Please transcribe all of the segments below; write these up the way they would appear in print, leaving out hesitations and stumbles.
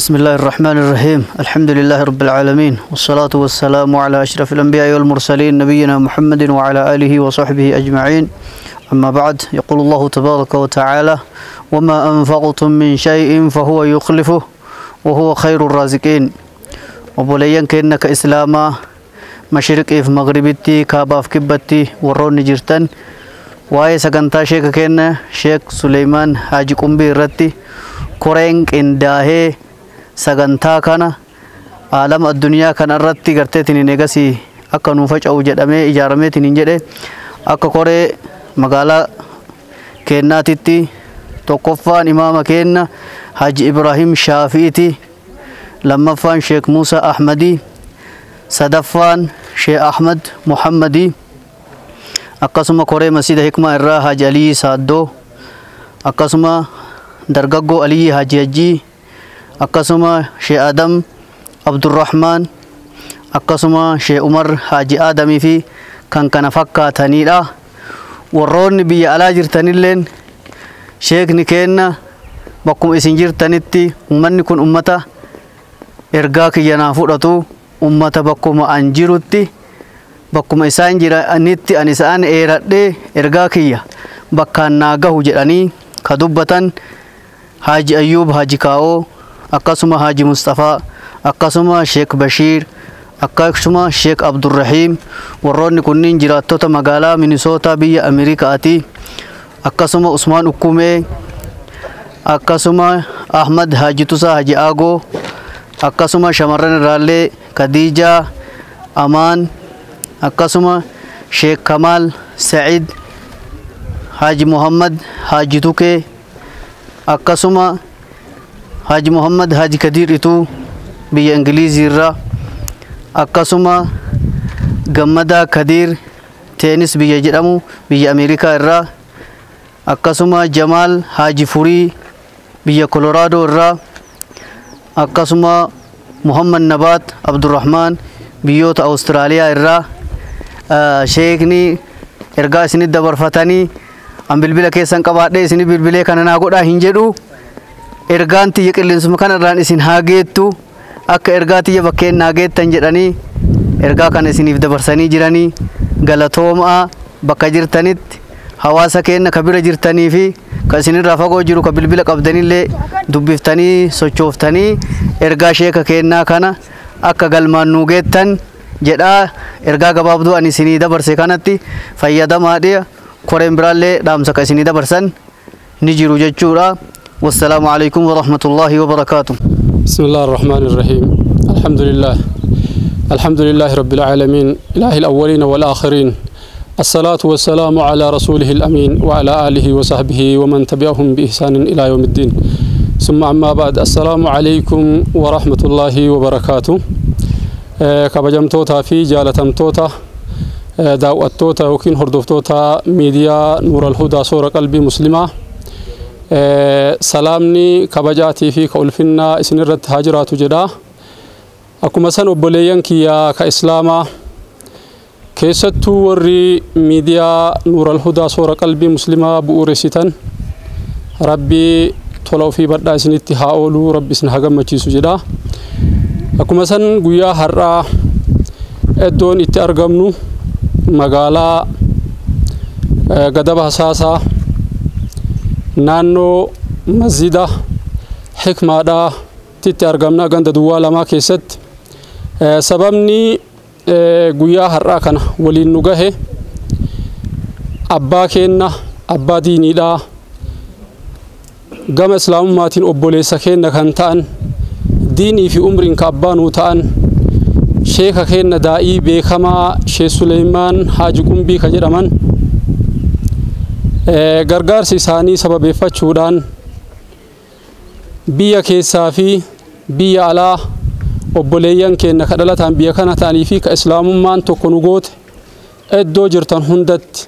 بسم الله الرحمن الرحيم. الحمد لله رب العالمين، والصلاة والسلام على أشرف الأنبياء والمرسلين، نبينا محمد وعلى آله وصحبه أجمعين. أما بعد، يقول الله تبارك وتعالى: وما أنفقتم من شيء فهو يخلفه وهو خير الرازقين. Obboleeyyan keenya ka islaamaa mashriqiif magribitti, kaabaaf kibbatti warroonni jirtan, waa'ee sagantaa sheeka keenya Sheek Suleymaan Haaji Qumbii irratti koreen qindaahee sagantaa kana aalama addunyaa kana irratti garteetiin hin eegasii akka nuu faca'u jedhamee ijaarameetiin hin jedhe, akka koree magaalaa keennaatitti tokkoffaan imaama keenna Haji Ibrahim Shaafi'iti, lammaffaan Sheek Musa Ahmadii, sadaffaan Sheek Ahmad Muhammadii, akkasuma koree masjida Hikmaa irraa Haji Aliyyi Saaddoo, akkasuma dargaggoo Aliyyi Haji Hajjii, akkasuma Sheek Adam Abdurrahmaan, akkasuma Sheek Umar Haji Adamii fi kan kana fakkaatanidha. Warroonni biyya alaa jirtanilleen sheekni keenna bakkuma isin jirtanitti, ummanni kun ummata ergaa kiyya naa fudhatu, ummata bakkuma an jirutti, bakkuma isaan jiranitti an isaan eeradhee ergaa kiyya bakkaan naa gahu jedhanii ka dubbatan Haaji Ayyuub Haaji Kaa'oo, akkasuma Haaji Mustafaa, akkasuma Sheek Bashiir, akkasuma Sheek Abdurrahiim. Warroonni kunniin jiraattota magaalaa Minisootaa biyya Ameerikaati. Akkasuma Usmaan Ukkumee, akkasuma Ahmad Haaji Tusaa Haaji Aagoo, akkasuma shamarran irraallee Khadiijaa Amaan, akkasuma Sheek Kamaal Sa'id, Haaji Muhammad Haaji Tukee, akkasuma Haaji Muhammad Haaji Kadiir Ituu biyya Ingilizii irraa, akkasuma Gammadaa Kadiir Teenis biyya jedhamu biyya Ameerikaa irraa, akkasuma Jamaal Haaji Furii biyya Koloraadoo irraa, akkasuma Muhammad Nabaat Abdurrahmaan biyyoota Awustiraaliyaa irraa. Sheekni ergaa isinit dabarfatanii, an bilbila keessan qabaadhee isinit bilbilee kana naa godhaa hin jedhu, ergaan tiyya qilleensuma kana irraan isin haa geettu, akka ergaa tiyya bakkeen naa geettan jedhanii ergaa kana isiniif dabarsanii jiranii. Galatoomaa. Bakka jirtanitti hawaasa keenya ka bira jirtanii fi ka isinirraa fagoo jiru, ka bilbila qabdanillee dubbiftanii sochooftanii ergaa sheeka kennaa kana akka galmaan nuu geettan jedhaa. Ergaa gabaabduu ani isinii dabarse kanatti fayyadamaadha. Koreen biraallee dhaamsa ka isinii dabarsan ni jiru jechuudha. Wassalaamu alaikum warahmatullaahi wabarakaatu. بسم الله الرحمن الرحيم. الحمد لله، الحمد لله رب العالمين، إله الأولين والآخرين، الصلاة والسلام على رسوله الأمين وعلى آله وصحبه ومن تبعهم بإحسان إلى يوم الدين، ثم أما بعد، السلام عليكم ورحمة الله وبركاته. Kabajamtoota fi jaalatamtoota daawwattoota yookiin hordoftoota miidiyaa Nuur Alhudaa Soora Qalbii Muslimaa, salaamni kabajaatii fi ka ulfinnaa isin irratti haa jiraatu jedha. Akkuma san obboleeyyan kiyyaa ka islaamaa, keessattuu warri miidiyaa Nuur Alhudaa Soora Qalbii Muslimaa bu'uuressitan, Rabbii tola ofii badhaa isinitti haa oolu, Rabbi isin haa gammachiisu jedha. Akkuma san guyyaa har'aa iddoon itti argamnu magaalaa Gadaba Hasaasaa, naannoo masjida Hikmaadhaa itti argamna, ganda duwwaa 2 keessatti. Sababni guyyaa har'aa kana waliin nu gahe abbaa keenna, abbaa diiniidhaa, gama islaamummaatiin obboleessa keenna kan ta'an, diinii fi umriin ka abbaa nuu ta'an, sheeka keenna daa'ii beekamaa Sheek Suleymaan Haaji Qumbii ka jedhaman gargaarsi isaanii sababeeffachuudhaan biyya keessaa fi biyya alaa obboleeyyan keenya ka dhalataan biyya kana ta'anii fi ka islaamummaan tokko nu goote iddoo jirtan hundatti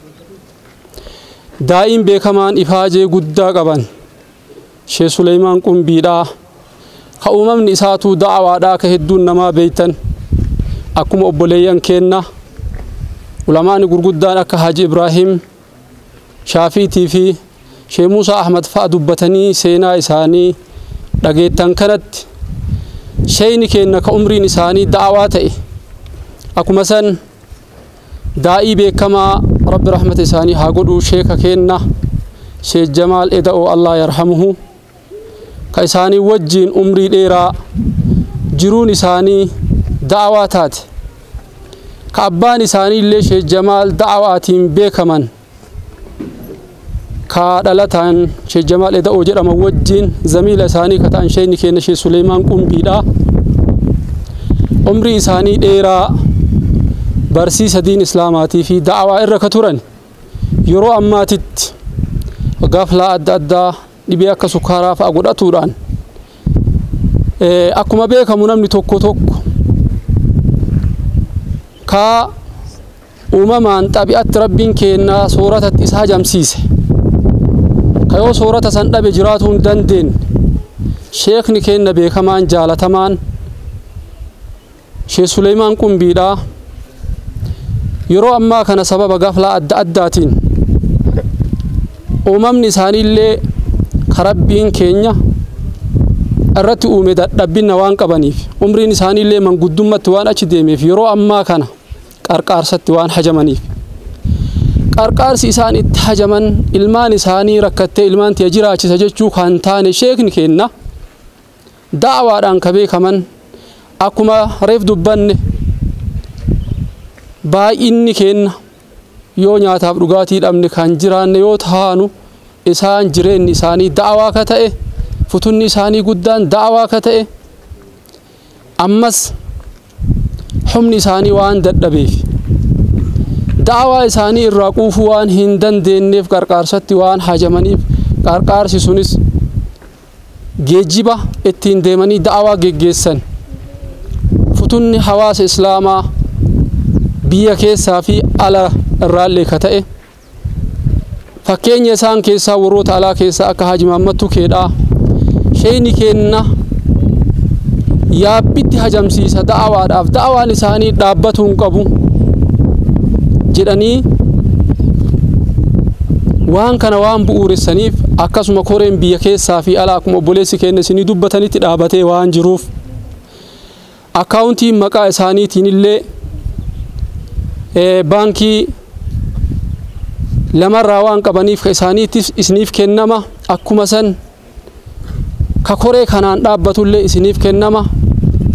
daa'iin beekamaan ifaajee guddaa qaban Sheek Suleymaan Qumbiidhaa, ka uumamni isaatuu da'awaadhaa, ka hedduun namaa beeytan, akkuma obboleeyyan keenna ulamaani gurguddaan akka Haaji Ibraahim Shaafiitii fi Sheek Muusaa Ahmad fa'a dubbatanii seenaa isaanii dhageettan kanatti Sheeyni keenna ka umriin isaanii da'awaa ta'e akkuma san daa'ii beekamaa rabbi rahmata isaanii haa godhu sheeka keenna Sheekh Jamaal Eda'oo Allah yarhamuhu ka isaanii wajjiin umrii dheeraa jiruun isaanii da'awaa taate ka abbaan isaanii illee Sheekh Jamaal da'awaatiin beekaman ka dhalataan Sheekh Jamaal Eda'oo jedhama wajjiin zamiila isaanii ka ta'an sheeyni keenna Sheekh Suleymaan Qumbiidha. Umrii isaanii dheeraa barsiisa diin islaamaatii fi da'awaa irra ka turan yeroo ammaatitti gaflaa adda addaa dhibee akka sukkaaraa fa'a godhatuudhaan akkuma beekamu namni tokko tokko ka uumamaan xabi'atti rabbiin kennaa sooratatti isa hajamsiise ka yoo soorata san dhabe jiraatuu hin dandeenye sheekni kenna beekamaan jaalatamaan Sheekh Suleymaan Qumbiidha. Yeroo ammaa kana sababa gaflaa adda addaatiin uumamni isaanii illee ka rabbiin keenya irratti uume dadhabbinna waan qabaniif umriin isaanii illee manguddummaatti waan achi deemeef yeroo ammaa kana qarqaarsatti waan hajamaniif qarqaarsi isaan itti hajaman ilmaan isaanii rakkattee ilmaan tiya jiraachisa jechuu kan taane sheekni kenna da'awaadhaan ka beekaman akkuma reef dubbanne baay'inni kenna yoo nyaataaf dhugaatii dhabne kan jiraanne yoo taanu isaan jireenyi isaanii da'awaa ka ta'e futunni isaanii guddaan da'awaa ka ta'e ammas humni isaanii waan dadhabeef da'awaa isaanii irraa quufuu waan hin dandeenyeef qarqaarsatti waan hajamaniif qarqaarsi sunis geejjiba ittiin deemanii da'awaa geggeessan futunni hawaasa islaamaa biyya keessaa fi ala irraallee ka ta'e fakkeenya isaan keessaa warroota alaa keessaa akka Haji Mahammadtu keedhaa sheeyni kenna yaabbitti hajamsiisa da'awaadhaaf da'awaan isaanii dhaabbatuu hin qabu jedhanii waan kana waan bu'uuressaniif akkasuma koreen biyya keessaa fi alaa akkuma obboleessi keenya isinii dubbatanitti dhaabatee waan jiruuf akkaawuntiin maqaa isaaniitiin illee baankii lamarraa waan qabaniif ka isaaniittis isiniif kennama akkuma san ka koree kanaan dhaabbatullee isiniif kennama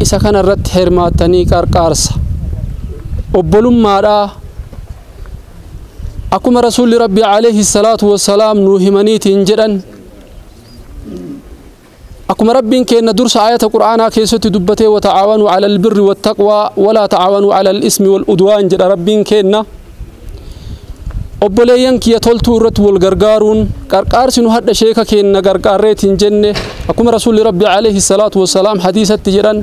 isa kana irratti hirmaattanii qarqaarsa obbolummaadhaa akkuma rasuulli rabbi alayhi salaatu wassalaam nuu himaniitiin jedhan akkuma rabbiin kenna dursa ayata qur'aanaa keessatti dubbatee wata'aawanuu ala albirri wattaqwaa walaa ta'aawanuu ala alismi waludwaan jedha rabbiin kenna obboleeyyan kiyya toltuu irratti wal gargaaruun qarqaarsi nu hadha sheeka kenna gargaarreetiin jenne akkuma rasuulli rabbi alayhi salaatu wassalaam hadiisatti jedhan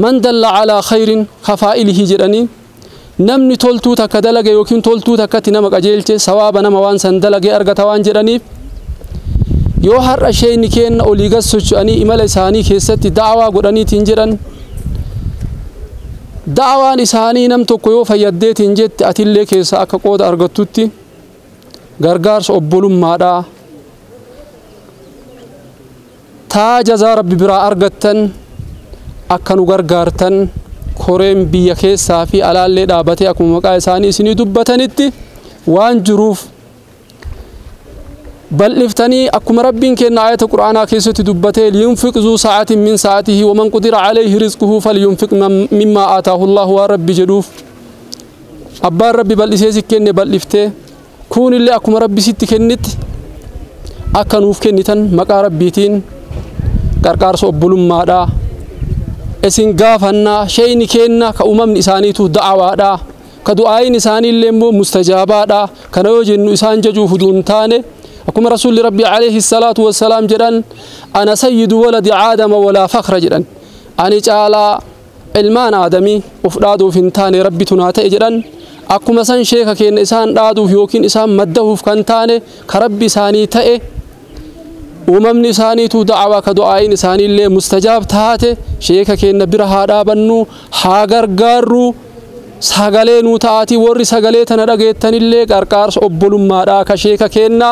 man dalla alaa khayrin kafaa'ilihi jedhanii namni toltuu takka dalage yookiin toltuu takkatti nama qajeelche sawaaba nama waan san dalage argata waan jedhaniif yoo har'a sheeyni kenna olii gad socho'anii imala isaanii keessatti da'awaa godhaniitiin jedhan da'awaan isaanii nam tokko yoo fayyaddeetiin jette atillee keessa akka qooda argattutti gargaarsa obbolummaadhaa taa jazaa rabbi biraa argattan akka nu gargaartan koreen biyya keessaa fi alaallee dhaabatee akkuma maqaa isaanii isinii dubbatanitti waan jiruuf bal'iftanii akkuma rabbiin kenna ayata qur'aanaa keessatti dubbatee liyunfiq zuu sa'atin min sa'atihi waman qudira alayhi rizquhu falyunfiq mimmaa aataahu allahu waan rabbi jedhuuf abbaan rabbi bal'isee si kenne bal'iftee kuunillee akkuma rabbi sitti kennitti akka nuuf kennitan maqaa rabbiitiin qarqaarsa obbolummaadhaa isin gaafannaa sheeyni kenna ka uumamni isaaniitu da'awaadhaa ka du'aayin isaaniillee immoo mustajaabaadhaa kana yoo jennu isaan jajuuf uduu hin taane akkuma rasuulli rabbi alayhi salaatu wassalaam jedhan ana sayyidu waladi aadama walaa fakra jedhan ani caalaa ilmaan aadamii uf dhaaduuf hin taane rabbitu naa ta'e jedhan akkuma san sheeka keenya isaan dhaaduuf yookiin isaan maddahuuf kan taane ka rabbi isaanii ta'e uumamni isaaniitu da'awaa ka du'aayin isaaniillee mustajaab taate sheeka keenya bira haa dhaabannu haa gargaarru sagalee nuu ta'aatii warri sagalee tana dhageettanillee qarqaarsa obbolummaadhaa ka sheeka keenna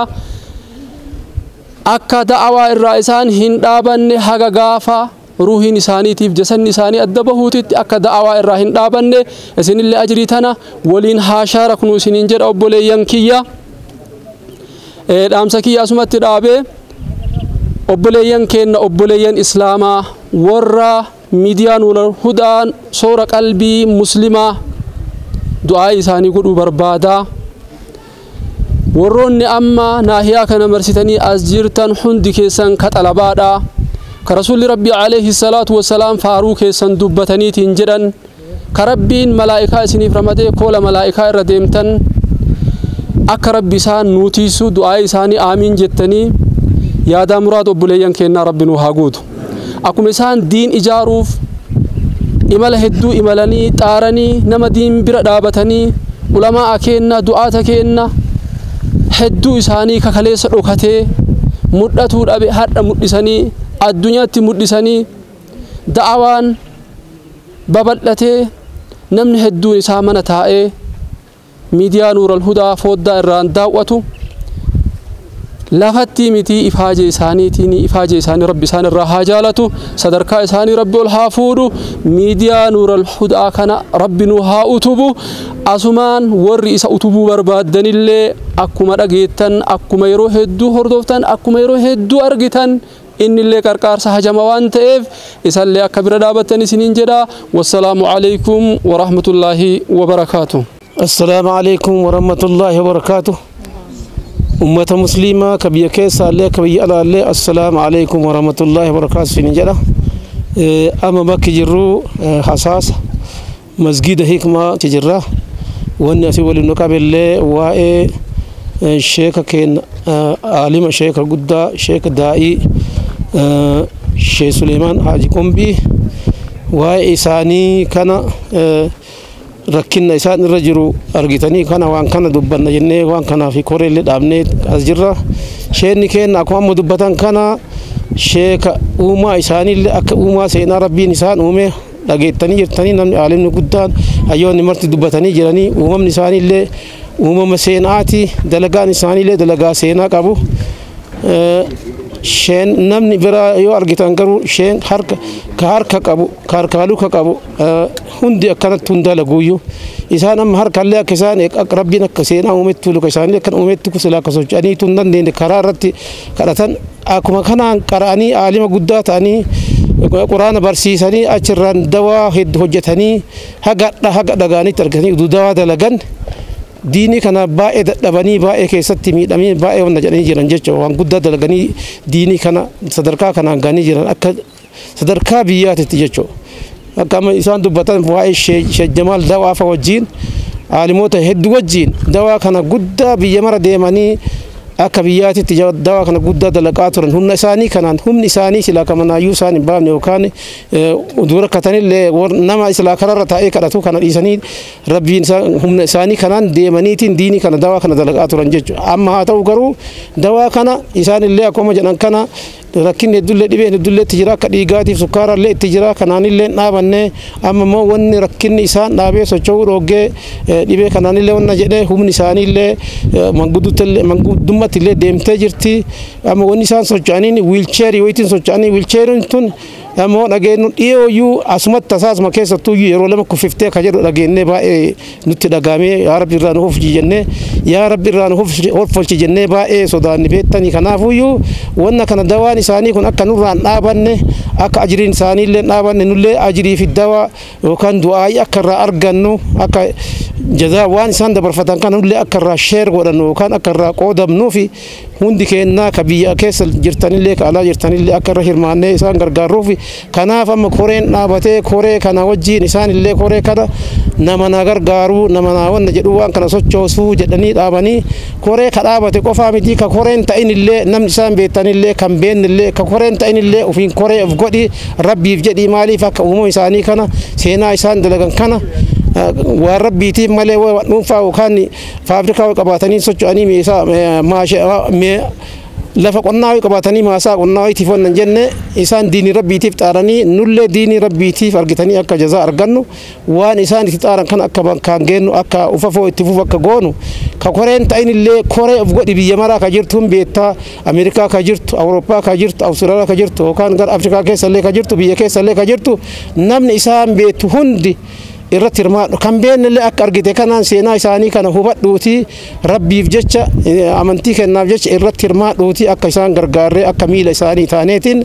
akka da'awaa irraa isaan hin dhaabanne haga gaafa Ruuhiin isaaniitiif jasanni isaanii adda bahuutitti akka da'awaa irraa hin dhaabanne isinillee ajrii tana waliin haa shaaraknu isiniin jedha obboleeyyan kiyya. Dhaamsa kiyya asumatti dhaabee obboleeyyan keenna obboleeyyan islaamaa warra miidiyaa Nuural Hudaan soora qalbii muslimaa du'aa isaanii godhuu barbaadaa. Warroonni amma naahiyaa kana marsitanii as jirtan hundi keessan ka xalabaadha. Ka rasuulli rabbi alayhi salaatu wassalaam faaruu keessan dubbataniitiin jedhan ka rabbiin malaa'ikaa isiniif ramadee koola malaa'ikaa irra deemtan akka rabbi isaan nuutiisu du'aa isaanii aamiin jettanii yaadaa muraada obboleeyyan keennaa rabbi nuu haa guutu. Akkuma isaan diin ijaaruuf imala hedduu imalanii xaaranii nama diin bira dhaabatanii ulamaa keenna du'aata keenna hedduu isaanii kakaleessa dhokatee mudhatuu dhabe hadha mudhisanii addunyaatti mudhisanii da'awaan babal'atee namni hedduun isaa mana taa'ee miidiyaa Nuural Hudaa fooddaa irraan daawwatu lafatti miti ifaajee isaaniitiin ifaajee isaanii rabbi isaan irraa haa jaalatu sadarkaa isaanii rabbi ol haa fuudhu miidiyaa Nuural Hudaa kana rabbi nu haa utubu. Asumaan warri isa utubuu barbaaddanillee akkuma dhageettan akkuma yeroo hedduu hordoftan akkuma yeroo hedduu argitan innillee qarqaarsa hajama waan ta'eef isallee akka bira dhaabattan isiniin jedha. Wassalaamu alaykum warahmatullaahi wabarakaatu. Assalaamu alaykum warahmatullaahi wabarakaatu. Ummata musliimaa ka biyya keessaa illee ka biyya alaa illee assalaamu alaykum warahmatullaahi wabarakaatu isiniin jedha. Amma bakki jirru hasaasa masgida hikmaa jirra. Wanni asii waliin nu qabellee waa'ee sheeka keenya aalima sheeka guddaa sheeka daa'ii Shee Suleemaan Haaji Qumbii waa'ee isaanii kana rakkinna isaan irra jiru argitanii kana waan kana dubbanna jennee waan kanaaf koreellee dhaabnee as jirra. Sheenni keenya akkuma amma dubbatan kana sheeka uumaa isaaniillee akka uumaa seenaa rabbiin isaan uume dhageettanii jirtanii namni aalimni guddaan hayyoonni marti dubbatanii jiranii uumamni isaaniillee uumama seenaati dalagaan isaaniillee dalagaa seenaa qabu. Sheen namni biraa yoo argitan garuu sheen harka ka harka qabu ka harkaaluu ka qabu hundi akkanatti hun dalaguuyyuu isaan amma harkallee akka isaan rabbiin akka seenaa uumetti luka isaanii akkan uumetti silaa akka socho'anii tun dandeenye karaa irratti kadhatan akkuma kanaan qara'anii aalima guddaa ta'anii quraana barsiisanii achirraan dawaa hedduu hojjetanii haga haga dhagaanitti argatanii dawaa dalagan diinii kana baay'ee dadhabanii baay'ee keessatti miidhamanii baay'ee wanna jedhanii jiran jechuudha waan guddaa dalaganii diinii kana sadarkaa kanaan gahanii jiran akka sadarkaa biyyaatitti jechuudha. Akka amma isaan dubbatan waa'ee Sheekh Jamaal dawaa fa'a wajjin aalimoota hedduu wajjin dawaa kana guddaa biyya mara deemanii akka biyyaatitti dawaa kana guddaa dalagaa turan humna isaanii kanaan humni isaanii silaa kamanaayyuu isaan hin baafne yookaan dura katanillee nama silaa kararra taa'ee kadhatu kana dhiisanii rabbiin humna isaanii kanaan deemaniitiin diinii kana dawaa kana dalagaa turan jechuudha. Amma haa ta'u garuu dawaa kana isaanillee akkuma jedhan kana rakkinni hedduullee dhibeen hedduullee itti jira akka dhiigaatiif sukkaarallee itti jira kanaanillee hin dhaabanne amma immoo wanni rakkinni isaan dhaabee socho'uu dhoggee dhibee kanaanillee wanna jedhee humni isaaniillee manguddummaatti illee deemtee jirti amma wanni isaan socho'aniin wiilcheerii wayitiin socho'anii wiilcheeriin tun ammoo dhageenyu dhiyooyyuu asumatti tasaasuma keessattuyyuu yeroo lama kufiftee ka jedhu dhageennee baay'ee nutti dhagaamee yaa rabbi irraa nu hofji jennee yaa rabbi irraa nu hoffolchi jennee baay'ee sodaanni beektanii kanaafuyyuu wanna kana dawaan isaanii kun akka nurraan dhaabanne akka ajiriin isaanii illee dhaabanne nullee ajirii fi dawaa yookaan du'aayii akka irraa argannu akka jazaa waan isaan dabarfatan kana nullee akka irraa sheer godhannu yookaan akka irraa qoodamnuu fi hundi keennaa ka biyya keessa jirtanillee ka alaa jirtanillee akka irra hirmaannee isaan gargaarruuf kanaaf amma koreen dhaabatee koree kana wajjiin isaanillee koree kana nama na gargaaruu nama na wanna jedhu waan kana sochoosuu jedhanii dhaabanii koree ka dhaabate qofaa miti ka koreen ta'inillee namni isaan beektanillee kan beennillee ka koreen ta'inillee ofiin koree of godhi rabbiif jedhii maaliif akka uumama isaanii kana seenaa isaan dalagan kana waan rabbiitiif malee waan dhuunfaa yookaan faabrikaa qabaatanii socho'anii meeshaa Lafa qonnaa qabaatanii maasaa qonnaa itti fonnan jenne isaan diinii rabbiitiif xaaranii nullee diinii rabbiitiif argitanii akka jazaa argannu waan isaan itti xaaran kan akka bakkaan geennu akka ufafoo itti fufu akka goonu ka koreen ta'in illee koree of godhi biyya maraa ka jirtuun beektaa Ameerikaa ka jirtu Awurooppaa ka jirtu Awustiraaliyaa ka jirtu yookaan gara Afrikaa keessa illee ka jirtu biyya keessa illee ka jirtu namni isaan beektu hundi irratti hirmaadhu kan beennillee akka argite kanaan seenaa isaanii kana hubadhuuti rabbiif jecha amantii kennaaf jecha irratti hirmaadhuuti akka isaan gargaarree akka miila isaanii taaneetiin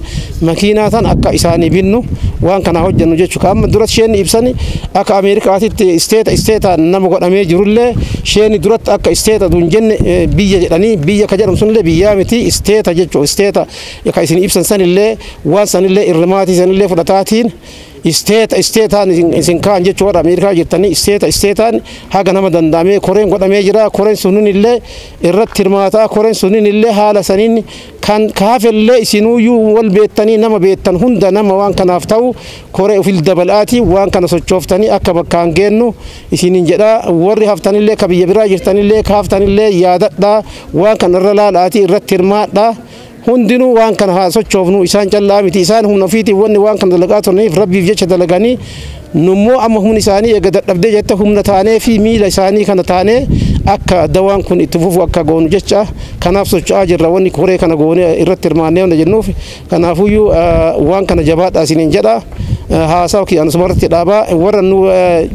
makiinaa tan akka isaanii binnu waan kana hojjennu jechuudha. Amma duratti isheen ibsani akka Ameerikaatitti isteeta isteetaan nama godhamee jirullee isheen duratti akka isteeta tun jenne biyya jedhanii biyya ka jedhamu sunillee biyyaa miti isteeta jechuudha. Isteeta ka isin ibsan sanillee waan sanillee irmaatii sanillee fudhataatiin isteeta isteetaan isin kaan jechuudha Ameerikaa jirtanii isteeta isteetaan haga nama danda'amee koreen godhamee jira koreen sunin illee irratti hirmaataa koreen sunin illee haala saniin kan kaafellee isinuyyuu wal beektanii nama beektan hunda nama waan kanaaf ta'u koree ofil dabalaatii waan kana sochooftanii akka bakkaan geennu isinin jedha warri haftanillee ka biyya biraa jirtanillee ka haftanillee yaadadhaa waan kana irra laalaatii irratti hirmaadhaa. Hundinuu waan kana haa sochoofnu isaan callaa miti isaan humna ofiitiin wanni waan kana dalagaa turaniif rabbiif jecha dalaganii nummoo amma humni isaanii eega dadhabdee jette humna taanee fi miila isaanii kana taanee akka dawaan kun itti fufu akka goonu jecha kanaaf socho'aa jirra wanni koree kana goonee irratti hirmaannee hunda jennuuf kanaafuyyuu waan kana jabaadhaa isiniin jedha haasaa kiyya asumarratti dhaabaa warra nu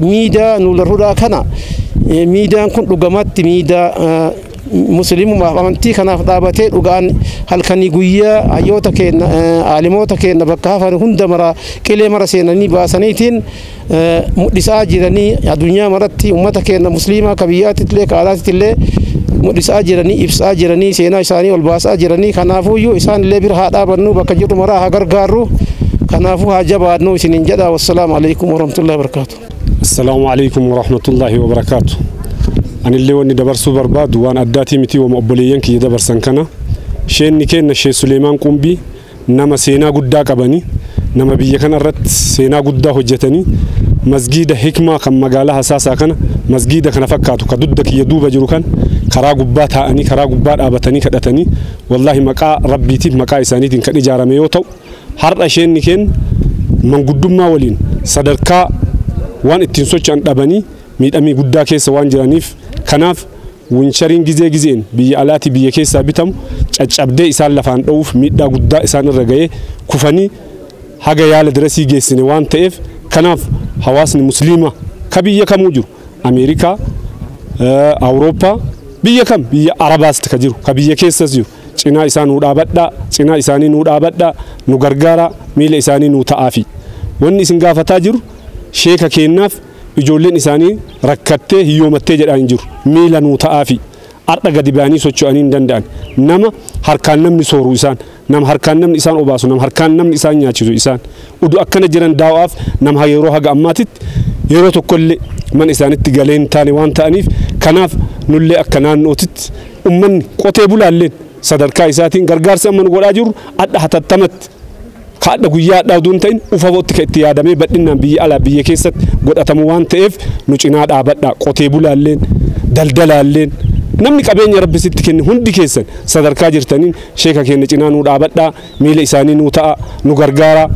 miidiyaa nu larruudhaa kana miidiyaan kun dhugamatti miidiyaa muslimumaaf amantii kanaaf dhaabatee dhugaan halkanii guyyaa hayyoota keenya aalimoota keenya bakka hafan hunda mara qilee mara seenanii baasaniitiin mul'isaa jiranii addunyaa maratti ummata keenya musliimaa ka biyyaattillee ka alaattillee mul'isaa jiranii ibsaa jiranii seenaa isaanii ol baasaa jiranii kanaafuyyuu isaan illee bira haa dhaabannu bakka jirru maraa haa gargaarru kanaafuu haa jabaannu isiniin jedha wassalaamu alaikum warahmatullahi wabarakaatu. Assalaamu alaikum warahmatullahi wabarakaatu. Anillee wanni dabarsuu barbaadu waan addaatii miti wama obboleeyyan kiyya dabarsan kana sheenni kenna Shee Suleemaan Qumbii nama seenaa guddaa qabanii nama biyya kana irratti seenaa guddaa hojjetanii masgiida hikmaa kan magaalaa Hasaasaa kana masgiida kana fakkaatu ka dudda kiyya duuba jiru kan karaa gubbaa taa'anii karaa gubbaa dhaabatanii kadhatanii wallaahi maqaa rabbiitiif maqaa isaaniitiin kan ijaarame yoo ta'u har'a sheenni kenna manguddummaa waliin sadarkaa waan ittiin socho'an dhabanii miidhamii guddaa keessa waan jiraniif kanaaf wunchariin gizee gizeen biyya alaatii biyya keessaa bitamu caccabdee isaan lafaan dha'uuf miidhaa guddaa isaan irra ga'ee kufanii haga yaala dirasii geessine waan ta'eef kanaaf hawaasni musliimaa ka biyya kamuu jiru Ameerikaa, Awurooppaa biyya kam biyya Arabaas ka jiru ka biyya keessas jiru cinaa isaa nuu dhaabadhaa cinaa isaanii nuu dhaabadhaa nu gargaaraa miila isaanii nuu ta'aafi wanni isin gaafataa jiru sheeka kennaaf ijoolleen isaanii rakkattee hiyyoomattee jedhaa hin jiru miila nuu ta'aafi har'a gadi ba'anii socho'anii hin danda'an nama harkaan namni sooru isaan nama harkaan namni isaan obaasu nama harkaan namni isaan nyaachisu isaan udu akkana jiran daawwaaf nama yeroo haga ammaatitti yeroo tokkollee mana isaanitti galee hin taane waan ta'aniif kanaaf nullee akka naannootitti ummanni qotee bulaalleen sadarkaa isaatiin gargaarsa amma nu godhaa jiru adda hatattamatti kaadha guyyaa addaa utuu hin ta'in ufafootti kan itti yaadamee badhinnaan biyya alaa biyya keessatti godhatamu waan ta'eef nu cinaa dhaabadhaa qotee bulaalleen daldalaalleen namni qabeenya rabbi sitti kenne hundi keessan sadarkaa jirtaniin sheeka keenya cinaa nuu dhaabadhaa miila isaanii nuu ta'a nu gargaaraa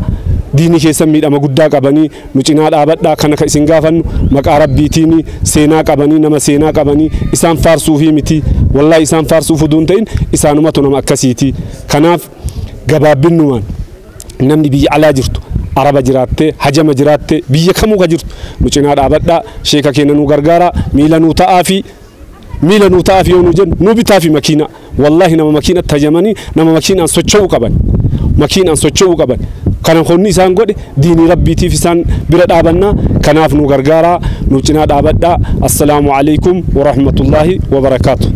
diinii keessan miidhama guddaa qabanii nu cinaa dhaabadhaa kana ka isin gaafannu maqaa rabbiitiin seenaa qabanii nama seenaa qabanii isaan faarsuufii miti wallaahi isaan faarsuuf utuu hin ta'in isaanumatu nama akkasiiti kanaaf gabaabinnumaan namni biyya alaa jirtu araba jiraattee hajama jiraattee biyya kamuu ka jirtu nu cinaa dhaabadhaa sheeka keenya nu gargaaraa miila nuu ta'aafi miila nuu ta'aafi yoo nu jennu nu bitaafi makiina wallaahi nama makiinatti hajamanii nama makiinaan socho'uu qaban makiinaan socho'uu qaban kana honni isaan godhe diinii rabbiitiif isaan bira dhaabannaa kanaaf nu gargaaraa nu cinaa dhaabadhaa assalaamu alaikum warahmatullaahi wabarakaatu.